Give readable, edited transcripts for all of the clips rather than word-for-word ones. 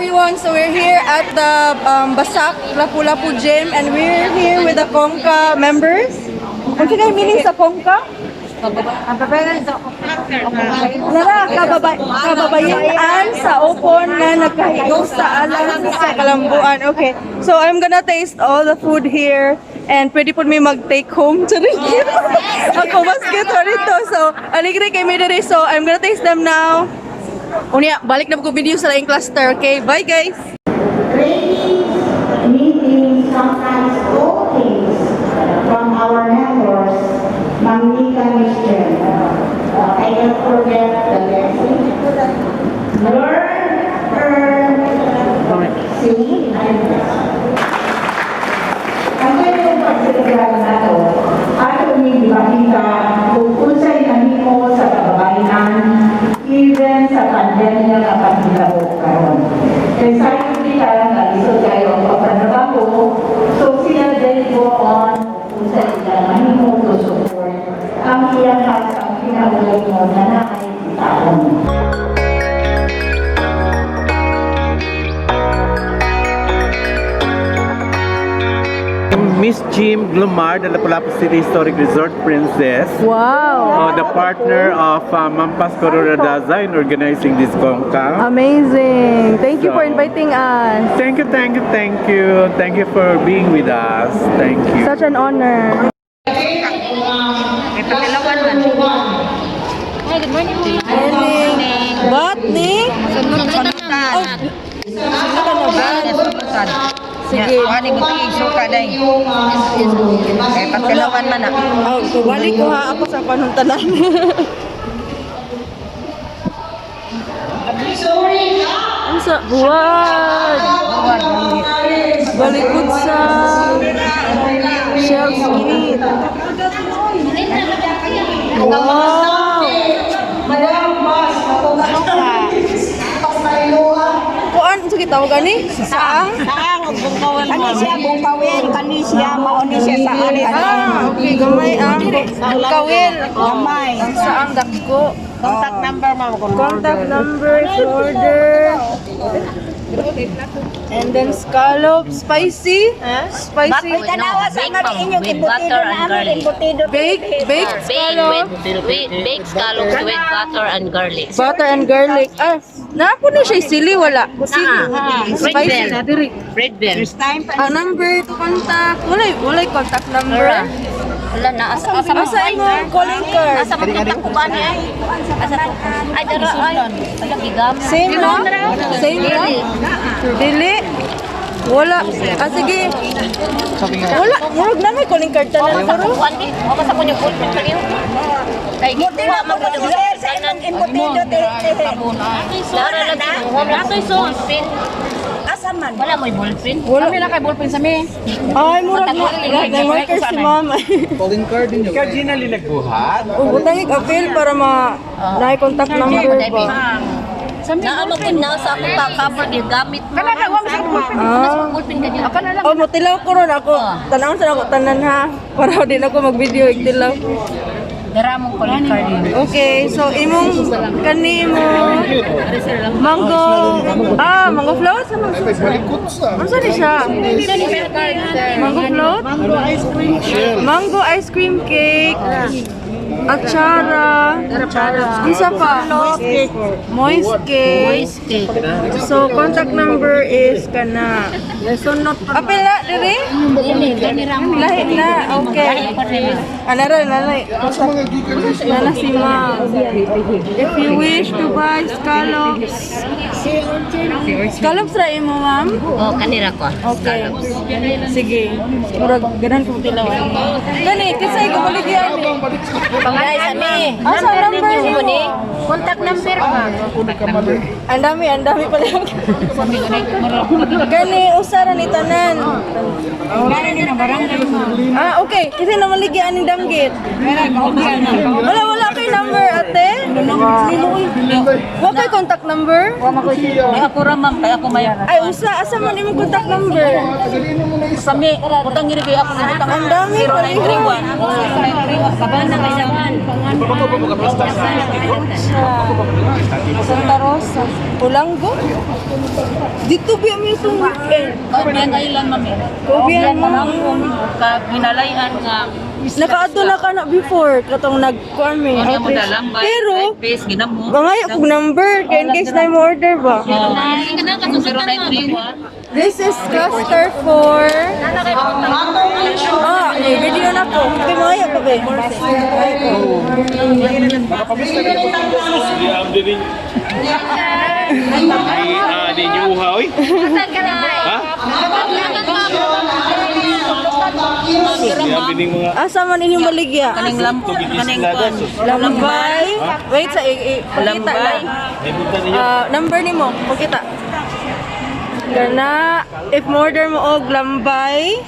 Everyone, so we're here at the Basak Lapu-Lapu Gym and we're here with the Kongka members. Ano kaya meaning sa Kongka? Nara, kababayan sa Opon nga nagkahigaw sa alang sa kalambuan. Okay, so I'm gonna taste all the food here and pwede po mi mag-take home. Charing. Ako basket dito. So, aligre kay mi diri. So, I'm gonna taste them now. Unya, balik na ko video sa laing cluster. Okay, bye guys! Trainings, meetings, sometimes talkings from our mentors, Ma'am Nika Michelle. I can't forget the lesson. Learn, earn, save, and invest. Ang kanyang pagsilagay na to, ato ni gipakita kung unsay nahimo sa kababayenan even sa pandemya nga paghitabo karon. Kay sayop kita nga lisod kayo ang pagtrabaho, so sila they go on kung unsay ilang mahimo to support ang iyang ang kinaugalingon nga naay taon. Miss Jim Glomar, the Lapu-Lapu City Historic Resort Princess. Wow! The partner of Ma'am Pasco Radaza in organizing this Kongka. Amazing! Thank you for inviting us. Thank you, thank you, thank you. Thank you for being with us. Thank you. Such an honor. Morning. Bat ni? Oh, sundutan na ba? Sige. Wani mo suka day. Kay patilawan man na. Oh, balik ko ha ako sa panuntanan. Ano sa buwad? Balikod sa shell skin. Wow! Kuan, sige tawag ani? Saang? Kani siya bungkawin, kani siya mao ni siya sa ani. Ah, okay, gamay ang kawil. Gamay. Ang saang dako. Contact number, ma'am, kung Contact number, order. And then scallop, spicy. Spicy. Tanawa sa mga inyong embutido na aming embutido. Baked, baked scallop. With baked scallops with butter and garlic. Butter and garlic. Ah, napo na siya sili wala. Sili. Spicy. Red bell. Ang number to contact. Wala, wala contact number. Wala na asa asa mo. Asa imong calling card? Asa man kita kuan ni ay. Asa to? Ay dara ay. Wala gigam. Same lang? Same lang? Dili? Wala. Ah, sige. Wala. Murag na may calling card tanan Asa pero. kuan di? O basta ko yung ballpen sa iyo. Kay gikuha man ko Sir, sa imong embutido te. Dara lang wala toy ballpen. Asa man? Wala mo'y ballpen. Wala. Kami na kay ballpen sa mi. Ay, murag na. Murag marker si mama. Ikaw, Gina, linagbuhat? O, butang appeal para ma na contact number ba. Naa man pud na sa akong cover gigamit. Kana ka wa sa ballpen. Ah. Ballpen kanyo. Oh, motilaw ko ron ako. Tanawon sa ako tanan ha. Para din ako mag-video igtilaw. Dara mong calling card. Okay, so imong kani mo mango mango float? Ano ni siya? Mango float? Mango ice cream Mango ice cream cake. Achara. Unsa pa? Moist cake. Moist cake. So contact number is kana. Apil na diri? Lahi na. Okay. Anara nanay. Nana si ma'am. If you wish to buy scallops. Scallops ra imo, ma'am? Oh, kanira ko. Okay. Sige. Murag ganan kong tilawan. Gani kasi ko baligyan ni. Guys, ami. Asa number nimo ni? Contact number ba? Ang dami pala yung. Gani, usa ra ni tanan. Ah, okay. Kasi namaligyan ang damgit. Wala, wala kay number, ate. Wa kay contact number? Ay, ako ra, ma'am, kaya ako may Ay, usa asa man imong contact number? Kami, utang gini kayo ako ng utang. Ang dami 0931. 0931. Kaban na kayo. Santa Rosa. Ulanggo? Dito ba mi itong weekend? Cobian Island, ma'am. Cobian, ma'am. Ka ginalayan nga. Nakaadto na ka na before katong nagkuan mi. Ano mo dalang ba? Pero Face ginamo. Bangay akong number kay in case na mo order ba. 0931. This is cluster 4. Ah, may video na ko. Okay, mga pa ba? Ay, di niyo oy. Ha? Grabe ning mga Asa man inyong baligya? Kaning lampo, kaning islada. Lambay. Wait sa pakita Lambay. lang. Ay bunta ninyo. Ah, number nimo, pakita. Gana, if mo-order mo og lambay,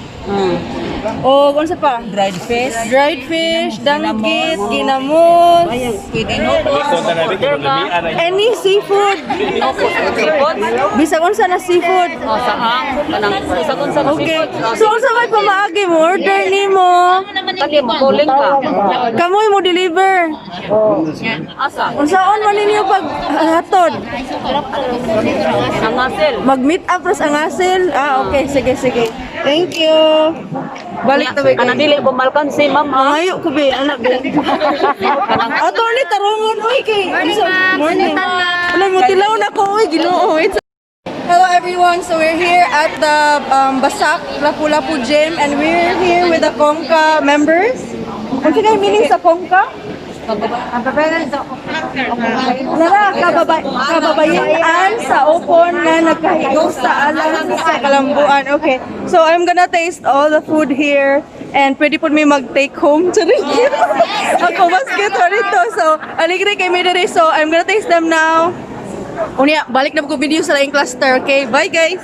o unsa pa? Dried fish. Dried fish, danggit, ginamos, Pwede no. Balik na nabi kay lamian ay. any seafood. Seafood. Bisag unsa na seafood. O saang kanang sa unsa Okay. So unsa may pamaagi mo order nimo? Kani mo calling ka. Kamoy mo deliver. Asa? Unsaon man ninyo pag hatod? Ang asil. Mag-meet up ros ang asil. Ah, okay. Sige, sige. Thank you. Balik na ba Kanang dili ko malkansi, ma'am, ha. Mangayo ko be, anak be. Attorney tarungon oy kay. Morning, Morning. Alam mo tilaw na ko oy, Ginoo. Wait. Hello everyone. So we're here at the Basak Lapu-Lapu Gym and we're here with the Kongka members. Ano kay meaning sa Kongka? Nara, kababayan sa upon na nagkahigo sa alang sa kalambuan. Okay. So I'm gonna taste all the food here and pwede po mi mag-take home. Charing. Ako basket dito. So, aligre kay mi diri. So, I'm gonna taste them now. Unya, balik na ko video sa laing cluster. Okay, bye guys!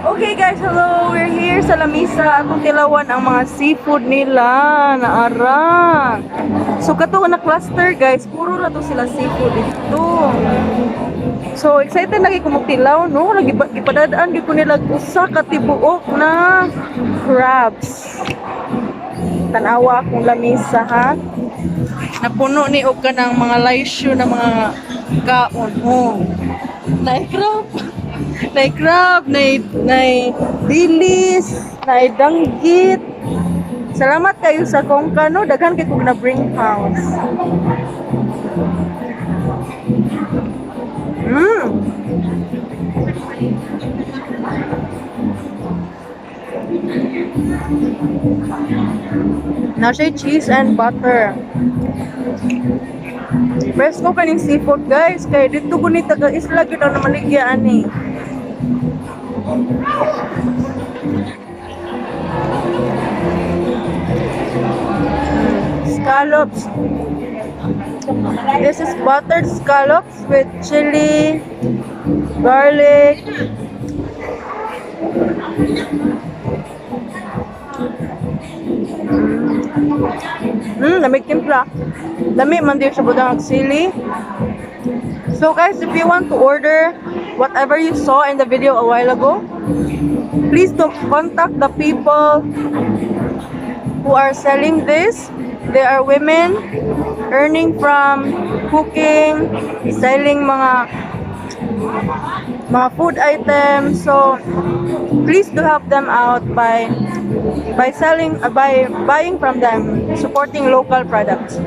Okay guys, hello! We're here sa Lamisa. Akong tilawan ang mga seafood nila na arang. So kato na cluster guys, puro ra to sila seafood dito. So excited lagi ko magtilaw no, lagi gipadadaan gyud ko nila usa ka tibuok na crabs. Tanawa akong lamisa ha. Napuno ni og kanang mga laisyo na mga kaon. Oh. Nay crab. Nay crab, nay nay dilis, nay danggit. Salamat kayo sa Kongka no, daghan kay kog na bring house. Na siya cheese and butter. Presko kaning seafood guys kay dito ko ni taga isla gyud ang namaligya ani. Scallops. This is buttered scallops with chili, garlic. Lamig timpla. Lami man din siya budang sili. So guys, if you want to order whatever you saw in the video a while ago, please don't contact the people who are selling this. They are women earning from cooking, selling mga food items. So please do help them out by selling by buying from them, supporting local products.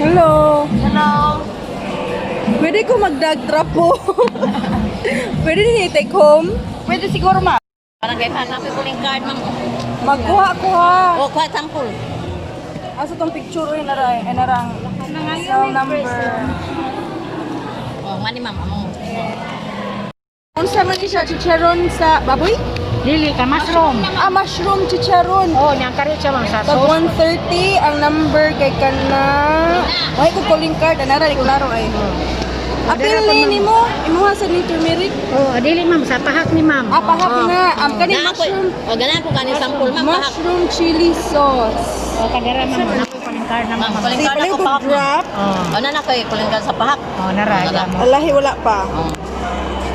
Hello. Hello. Pwede ko magdag po. Pwede niyo i-take home? Pwede siguro, ma'am. Parang kay hanapin ko ning card, ma'am. Magkuha-kuha. O kuha sample. Asa tong picture oy naray, ay narang cell number. O mani, ma'am, amo. Unsa man ni siya, chicharon sa baboy? Dili ka mushroom. Ah, mushroom chicharon. Oh, niyang kari siya ma'am sa Tag sauce. 130 ang number kay kana. Way ko calling card anara di klaro ay. Apil ni nimo, imuha sa ni turmeric. Oh, dili ma'am sa pahak ni ma'am. Ah, pahak na. Ang kani Na ako, mushroom o ganahan ko kanin sample, ma'am. Pahak. mushroom chili sauce. Oh, kadara ma'am. Ako calling card na ma'am. Kuling Sige, card paling ako ko pahak, ma'am. drop. Oh, O na na kay kuling card sa pahak. oh nara mo. Alahi wala pa.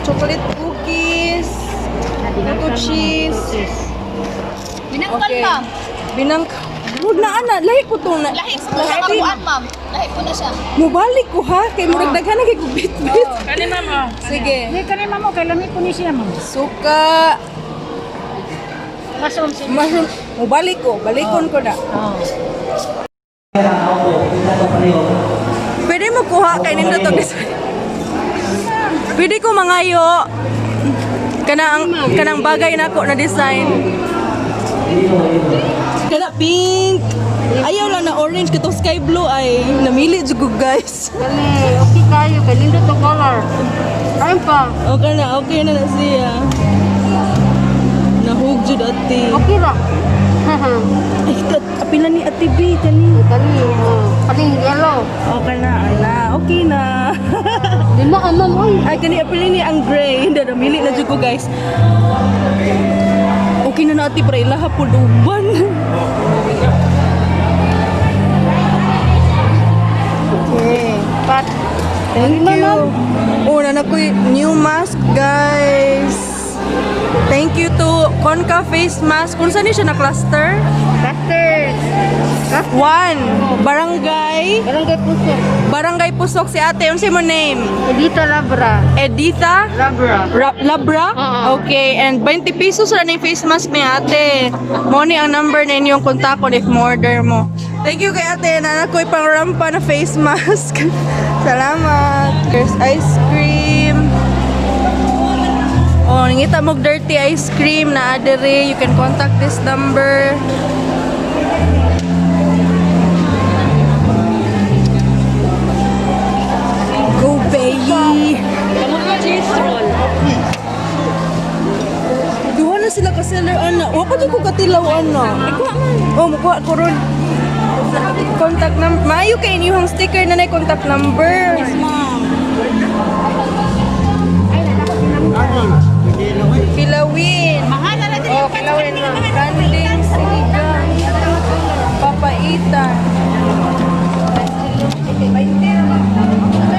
Chocolate cookies. Puto cheese. Binangkan, Okay. ma'am. Binang Huwag na ana, lahi ko to na. Lahi po na kabuan, ma'am. Lahi po na siya. Mubalik ko ha, kay murag daghan na kay ko bit-bit. Kani ma'am oh. Sige. Di kani ma'am oh, kay lami ko ni siya ma'am. Suka, Mushroom chili. mushroom. Mubalik ko, balikon ko na. Oh. Pwede mo kuha kay nindot og design. Pwede ko mangayo kanang kanang bagay nako na design. Kana pink. Ayaw lang na orange katong sky blue ay namili jud ko guys. Kani, okay kayo kay nindot to color. Ayun pa. Okay na na siya. Nahug jud ate. Okay ra. Ay, apila ni Ate B, kani. Kani, oh. Kani yellow. Okay na, ala. Okay na. Lima ka ma'am oy. Ay, kani apila ni ang gray. Hindi, namili na jud ko guys. Okay na na ate, para ilaha po uban. Okay. Pat. Thank you. Oh, na ko'y new mask, guys. Thank you to Conca Face Mask. Kung saan ni siya na-cluster? Custard. One. Barangay. Barangay Pusok. Barangay Pusok si ate. Unsa mo name? Edita Labra. Editha? Labra. Labra? Oo. Okay, and 20 pesos ra ning face mask ni ate. Mo ni ang number na inyong kontakon if mo-order mo. Thank you kay ate. Nana ko'y pangrampa na face mask. Salamat. There's ice cream. Oh, nangita mo dirty ice cream na adere. You can contact this number. Go, baby! Cheese roll. Duha na sila ka seller ana. Wa pa jud ko katilaw ana. Ikuha man. Oh, mukuha ko ron. Contact number. Maayo kay inyong sticker na nay contact number. Yes, ma'am. Kilawin. Oh, kilawin ma'am. Kanding sinigang. Papaitan.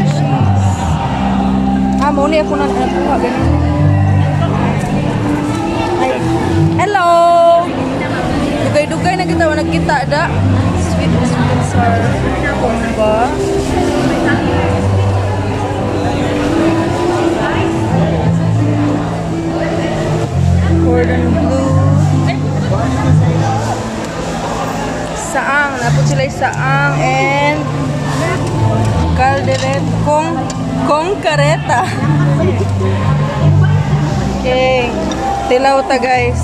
Cheese. Ah, mo ni ako na nakuha ganun. Ay. Hello! Dugay-dugay na kita, wala nagkita da. Sweet, sweet and sour. Kumba. Cordon bleu. Saang. Napot sila yung saang and caldereta. Kong kareta. Okay. Tilaw ta guys.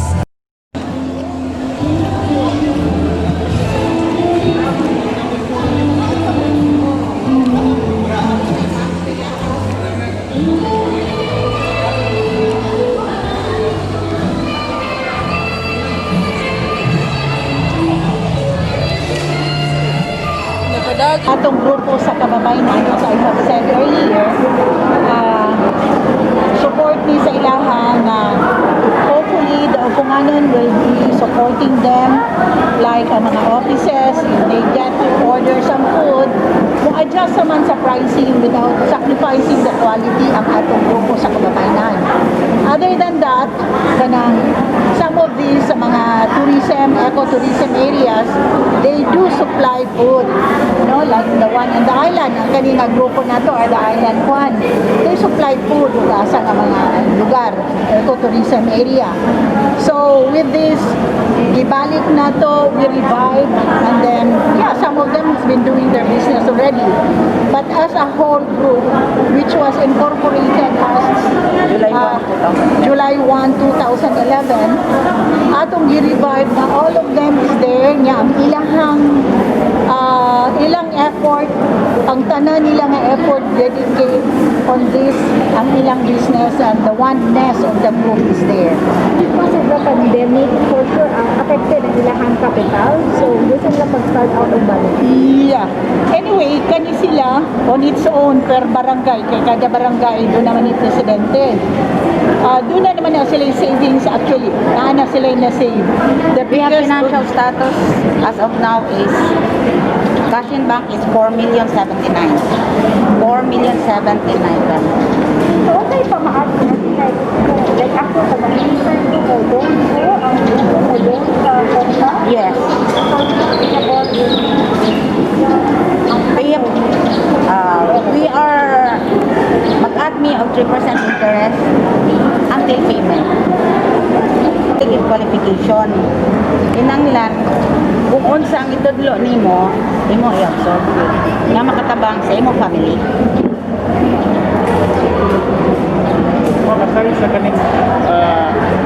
Nakadag. Atong grupo sa kababayan, as I have said earlier, support ni sa ilaha na hopefully the Opunganon will be supporting them like ang mga offices, if they get to order some food, mo adjust naman sa pricing without sacrificing the quality ang atong grupo sa kababayan. Other than that, kanang some of these sa mga tourism, ecotourism areas, they do supply food. No, like the one in the island, ang kanina grupo na to are the island one. They supply food ug asa nga mga lugar, ecotourism area. So with this, gibalik na to, we revive, and then, yeah, some of them has been doing their business already. But as a whole group, which was incorporated as July 1, 2011, atong gi-revive na all of them is there niya ang ilahang ilang effort, ang tanan nila nga effort dedicate on this, ang ilang business and the oneness of the group is there. Because of the pandemic, for sure, affected ang ilahang capital. So, gusto nila pag-start out og balik. Yeah. Anyway, kani sila on its own per barangay, kay kada barangay doon naman yung presidente. Doon na naman na sila yung savings actually. Naa na sila yung na-save. The We have biggest financial status as of now is cash in bank is 4 million 79. 4 million 79. So, okay pa ma-add natin like ako, kung mag-intern ko, mo doon ko, ang grupo mo doon sa Konka. Yes. So, applicable We are mag-add me of 3% interest until payment. Tigit qualification. Kinanglan, kung unsa ang itudlo nimo, imo i-absorb nga makatabang sa imo family. Mga aside sa kaning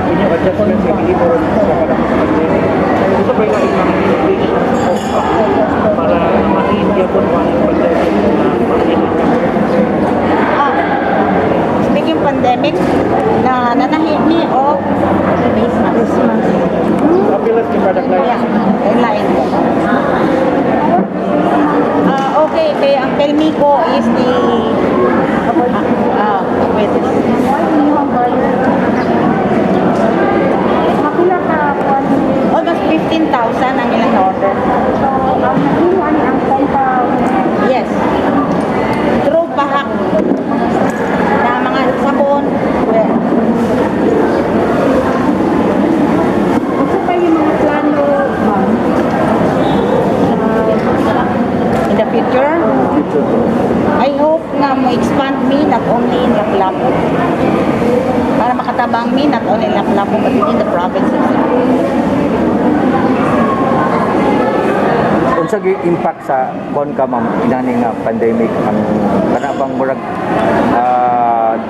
inyong adjustment sa gihimo sa panahon sa pandemic, gusto ba yung mga innovation sa para ma-india po ang pandemic na pag Ah, speaking pandemic, na nanahi mi og face mask. Kapilas yung product line. Kaya, lain ko. Ah, okay, kay ang Pelmico is the wait. Makula ka kuan. Almost 15,000 ang ilang order. So, ang nakuha ni ang compound. Yes. Through pahak na mga sabon. Well, Unsa pa yung mga plano, ma'am? In the future, I hope na mo expand me not only in Lapu-Lapu. Para makatabang me not only in Lapu-Lapu but within the provinces. Unsa gyud impact sa kon ka, ma'am, inani nga pandemic, ang kana bang murag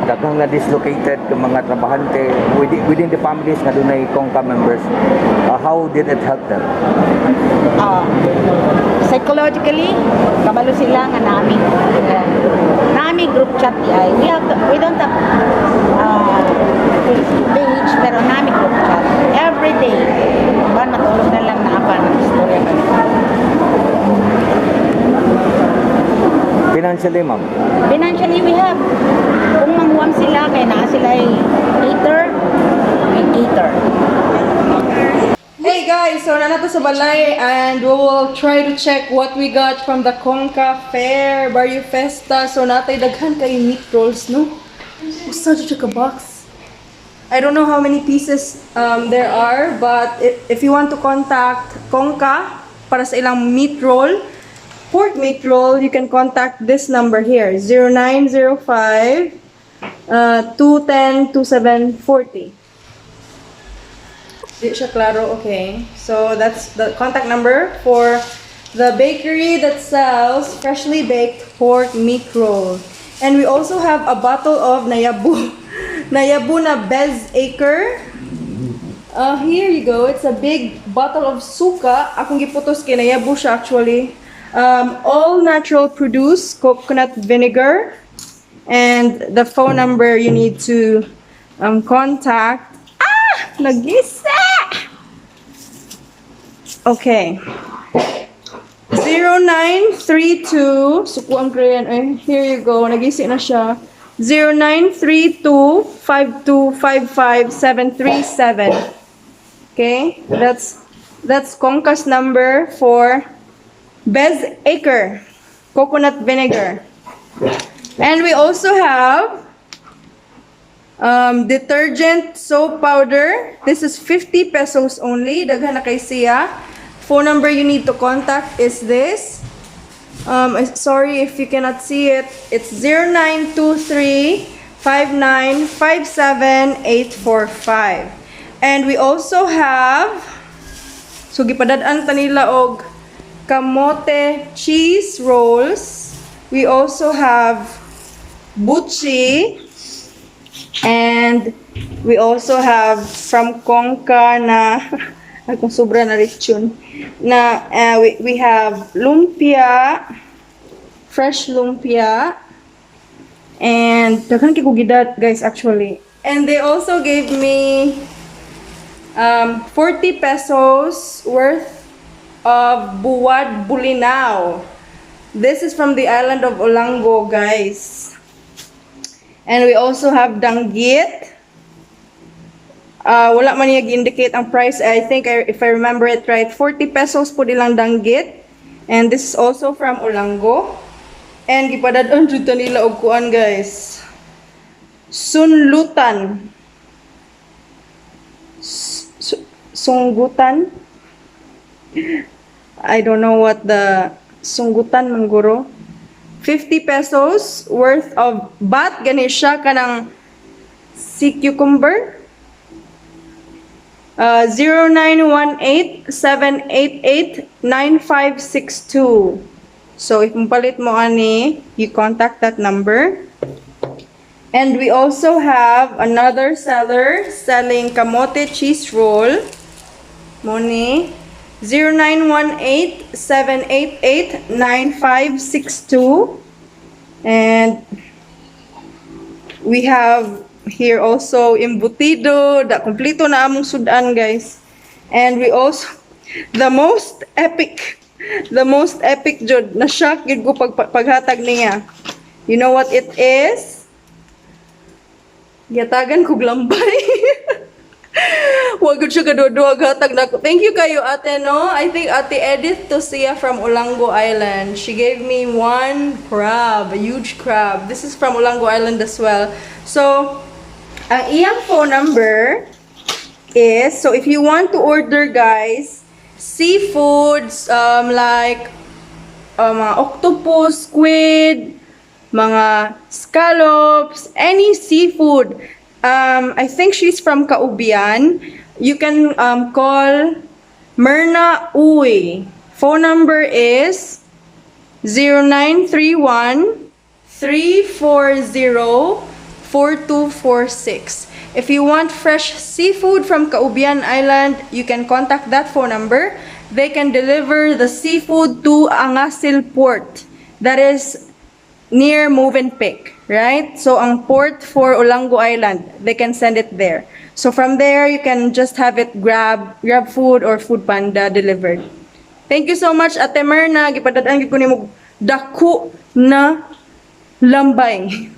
daghang na dislocated ng mga trabahante within the families nga dunay Konka members? How did it help them? Psychologically, kabalo sila nga nami. Nami group chat di ay. We don't have Facebook page pero nami group chat. Every day. Ban matulog na lang na apa ng istorya kami. Financially, ma'am? Financially, we have. Kung manghuam sila, kay naa sila ay cater, we cater. Hey guys, so naa na ta sa balay and we will try to check what we got from the Conca Fair, Barrio Festa. So naa tay daghan kay meat rolls, no? Usa jud siya ka box. I don't know how many pieces there are, but if you want to contact Conca para sa ilang meat roll, pork meat roll, you can contact this number here, 0905 210 2740. Di siya klaro, okay. So that's the contact number for the bakery that sells freshly baked pork meat roll. And we also have a bottle of Nayabu. Nayabu na Bez Acre. Here you go. It's a big bottle of suka. Akong giputos kay nayabu siya actually. All natural produce, coconut vinegar. And the phone number you need to contact. Ah! Nagisa! Okay. 0932, suko ang Korean. Eh, here you go. Nagisi na siya. 0932 5255 737. Okay? That's Conca's number for Bez Acre coconut vinegar. And we also have detergent soap powder. This is 50 pesos only. Daghan na kay siya. Phone number you need to contact is this. Sorry if you cannot see it. It's 0923 5957 845. And we also have, so gipadad-an ta nila og kamote cheese rolls. We also have buchi and we also have from Conca na ay kung sobra na lechon na we have lumpia. Fresh lumpia. And daghan kay kog gidat, guys, actually. And they also gave me 40 pesos worth of buwad bulinaw. This is from the island of Olango, guys. And we also have danggit. Wala man niya indicate ang price. I think if I remember it right, 40 pesos po nilang danggit. And this is also from Olango. And gipadad-an jud ta nila og kuan, guys. Sunlutan. Sunggutan. I don't know what the sunggutan man guro. 50 pesos worth of bat gani siya, kanang sea cucumber. 0918-788-9562. So if palit mo ani, you contact that number. And we also have another seller selling kamote cheese roll. Mao ni 0918-788-9562. And we have here also embutido, da kompleto na among sudan, guys. And we also the most epic jud na shock gyud ko pag paghatag niya. You know what it is? Gihatagan kog lambay. Wa gud siya kaduha hatag nako. Thank you kayo, ate, no. I think Ate Edith to siya from Olango Island. She gave me one crab, a huge crab. This is from Olango Island as well. So, ang iyang phone number is, so if you want to order, guys, seafoods like mga octopus, squid, mga scallops, any seafood. I think she's from Caubian. You can call Myrna Uy. Phone number is 0931 340 4246. If you want fresh seafood from Caubian Island, you can contact that phone number. They can deliver the seafood to Angasil Port. That is near Movenpick, right? So ang port for Olango Island, they can send it there. So from there, you can just have it Grab Food or Food Panda delivered. Thank you so much, Ate Myrna. Gipadad-an gyud ko nimo dako na lambay.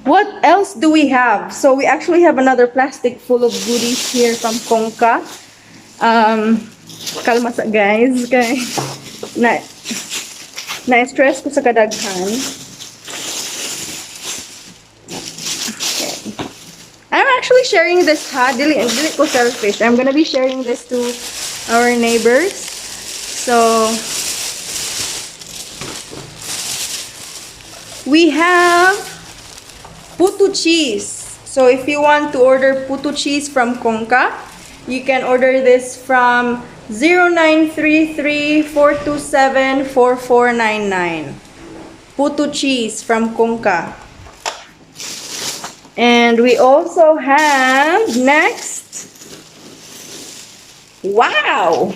What else do we have? So we actually have another plastic full of goodies here from Kongka. Kalma sa, guys. Kay na na-stress ko sa kadaghan. Okay. I'm actually sharing this ha. Dili, dili ko selfish. I'm gonna be sharing this to our neighbors. So, we have puto cheese. So if you want to order puto cheese from Kongka, you can order this from 0933-427-4499. Puto cheese from Kongka. And we also have next. Wow!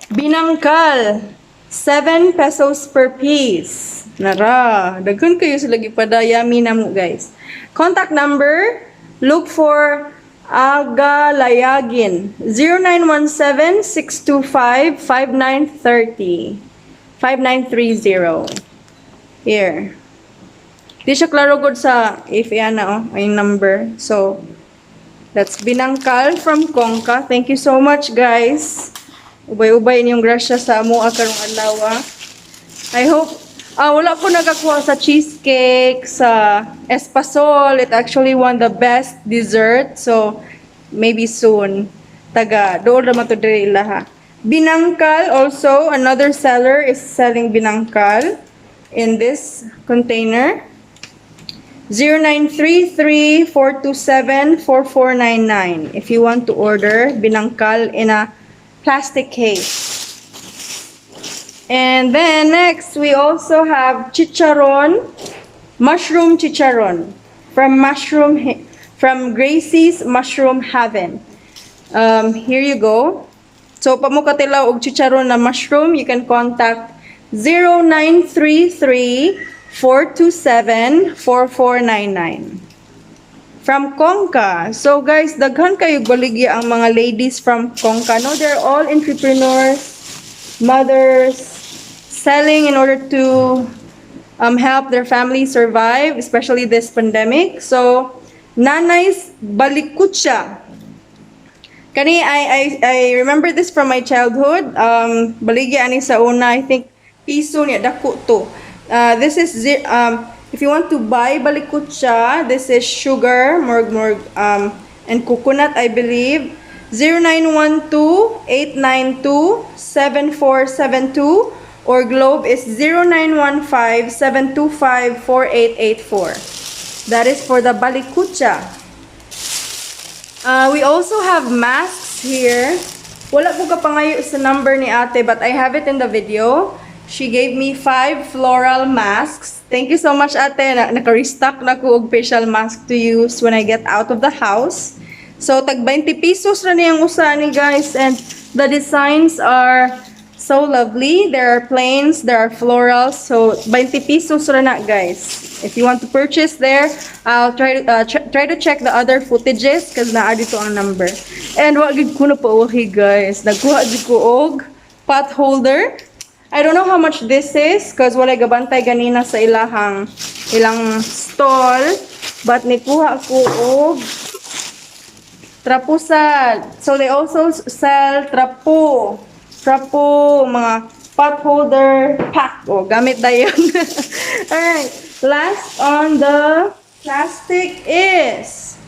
Binangkal. 7 pesos per piece. Nara, daghan kayo sila gipada, yummy na mo, guys. Contact number, look for Aga Layagin. 0917-625-5930. 5930. Here. Di siya klaro good sa if yan na oh, ay number. So, that's Binangkal from Kongka. Thank you so much, guys. Ubay-ubay inyong grasya sa amoa karong adlaw. I hope wala ko nakakuha sa cheesecake, sa espasol. It actually won the best dessert. So, maybe soon. Taga, dool naman to diri ilaha. Binangkal also, another seller is selling binangkal in this container. 0933-427-4499 if you want to order binangkal in a plastic case. And then next, we also have chicharon, mushroom chicharon from Gracie's Mushroom Heaven. Here you go. So, pag mo katilaw og chicharon na mushroom, you can contact 0933-427-4499. From Kongka. So guys, daghan kayo baligya ang mga ladies from Kongka. No, they're all entrepreneurs, mothers, selling in order to help their family survive, especially this pandemic. So, Nanay's Balikutsa. Kani, I remember this from my childhood. Baligya ani sa una, I think, piso niya, dako to. This is, if you want to buy balikutsa, this is sugar, murg murg, and coconut, I believe. 0912-892-7472 or Globe is 0915-725-4884. That is for the balikutsa. We also have masks here. Wala ko kapangayo sa number ni ate, but I have it in the video. She gave me five floral masks. Thank you so much, ate. Naka-restock na ko og facial mask to use when I get out of the house. So, tag 20 pesos na niyang usa ni, guys. And the designs are so lovely. There are plains, there are florals. So, 20 pesos ra na, guys. If you want to purchase there, I'll try to check the other footages because naa dito ang number. And wa gid ko na pauhi, guys. Nagkuha jud ko og pot holder. I don't know how much this is because wala gabantay ganina sa ilahang ilang stall, but nikuha ko og trapusa. So they also sell trapo. Trapo, mga pot holder pack. O, gamit dayon. Alright. Last on the plastic is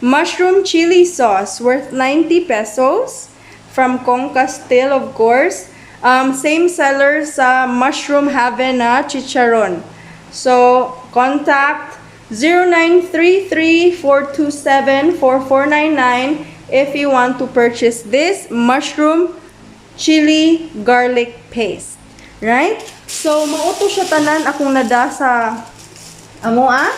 mushroom chili sauce worth 90 pesos from Kongka still, of course. Same seller sa Mushroom Haven na chicharon. So, contact 0933-427-4499 if you want to purchase this mushroom chili garlic paste. Right? So, mao to siya tanan akong nada sa amo ah.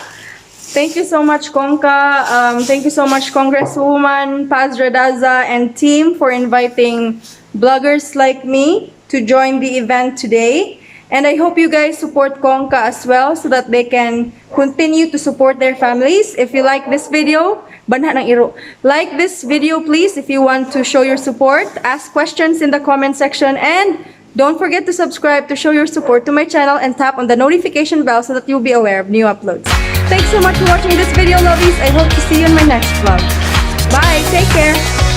Thank you so much, Kongka. Thank you so much, Congresswoman Paz Radaza and team, for inviting bloggers like me to join the event today. And I hope you guys support Kongka as well so that they can continue to support their families. If you like this video, banha ng iro. Like this video, please, if you want to show your support. Ask questions in the comment section and don't forget to subscribe to show your support to my channel and tap on the notification bell so that you'll be aware of new uploads. Thanks so much for watching this video, lovies. I hope to see you in my next vlog. Bye. Take care.